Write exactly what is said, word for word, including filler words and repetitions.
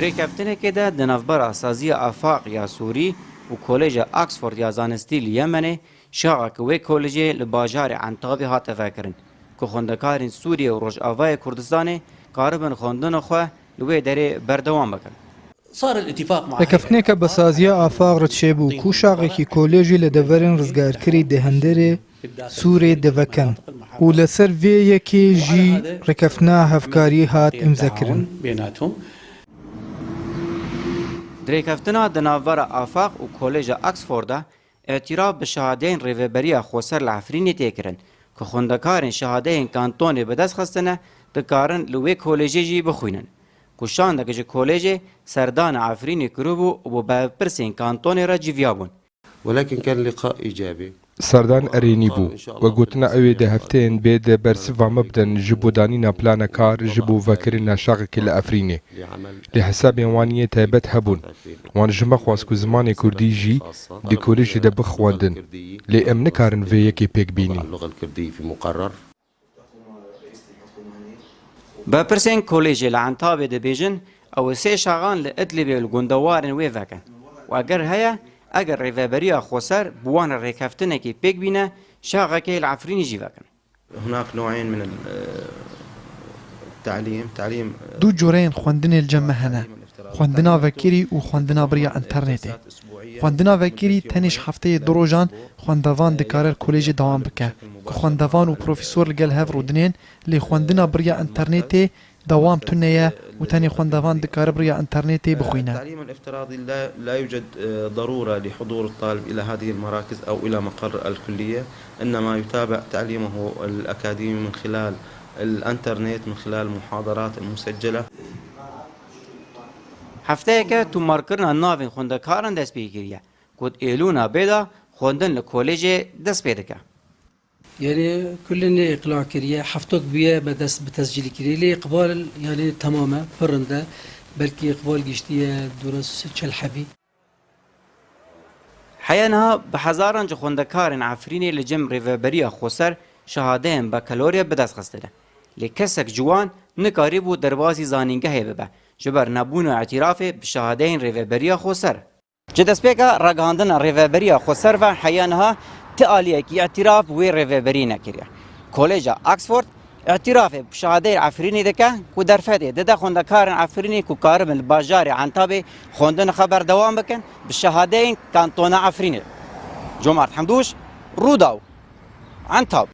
Rêkeftinekê de di navbera Saziya Afaq ya Sûrî û Koleja Oxford ya Zanistî li Yemenê, şaxeke wê kolejê li bajarê Entabê hate vekirin, ku xwendekarên Sûriyê û Rojavayê Kurdistanê karibin xwendina xwe li wê derê berdewam bikin. Rêkeftineke bi saziya Afaq re çêbû, ku şaxekî kolejê li deverên rizgarkirî di hundirê Sûrê divekin û li ser vê yekê jî rêkeftina hevkarî hat îmzekirin. Di rêkeftina di navbera Afaq û Koleja Oxford de, îtiraf bi şehadeyên Rêveberiya Xweser li Efrînê tê kirin, ku xwendekarên şehadeyên kantonê bi dest xistine, dikarin li wê kolejê jî bixwînin, ku şandek ji kolejê serdana Efrînê kiribû û bi berpirsên kantonê re civiyabûn. ولكن كان لقاء إيجابي. Serdan erênî bû. We gotina ew ê di hefteyên bê de bersiva me bidin ji bo danîna plana kar ji bo vekirina şaxekê li Efrînê. Lê hesabên wan yên taybet hebûn. Wan ji me xwest ku zimanê kurdî jî di kolejê de bixwendin. Lê em nikarin vê yekê pêk bînin. اللغة الكردية في مقرر. Berpirsên kolejê li Entabê dibêjin, ew ê sê şaxan li Idlibê û li gundewarên wê vekin. Û eger heye, eger Rêveberiya Xweser bi wan re rêkeftinekê pêk bîne, şaxekê li Efrînê jî vekin. هناك نوعين من ال-، التعليم، تعليم، Du coreyên xwendinê li cem me hene. Xwendina vekirî û xwendina bi riya înternetê. Xwendina vekirî tenê ji hefteyê du rojan xwendevan dikare li kolejê dewam bike, ku xwendevan û profesor li gel hev rûdinên, lê xwendina bi riya înternetê dewam tune ye û tenê xwendevan dikare bi riya înternetê bixwîne. التعليم الافتراضي لا، لا يوجد، آه، ضرورة لحضور الطالب إلى هذه المراكز أو إلى مقر الكلية، إنما يتابع تعليمه الأكاديمي من خلال الأنترنت، من خلال المحاضرات المسجلة. Hefteyeke tomarkirina navên xwendekaran dest pê kiriye, ku di Êlûna bê de xwendin li kolejê dest pê dike. Yanî kulî nê îqla kiriye, heftok bûye me dest bi tescîlî kiriye. Lê îqbal, yanî temam e, pir rind e. Belkî îqbal giştiye dûra çel hebî. Heya niha bi hezaran ji xwendekarên Efrînê li cem Rêveberiya Xweser şehadeyên bakalorya bi dest xistine. Lê kesek ji wan nikarîbû derbasî zanîngehê bibe, ji ber nebûna îtirafê bi şehadeyên Rêveberiya Xweser. Ji destpêka ragihandina Rêveberiya Xweser ve heya niha ti aliyekî îtiraf bi wê rêveberiyê nekiriye. Koleja Oxford îtirafê bi şehadeyên Efrînê dike ku derfetê dide xwendekarên Efrînê ku karibin li bajarê Entabê xwendina xwe berdewam bikin bi şehadeyên kantona Efrînê. Comart Hemdûş, Rûdaw, Entab.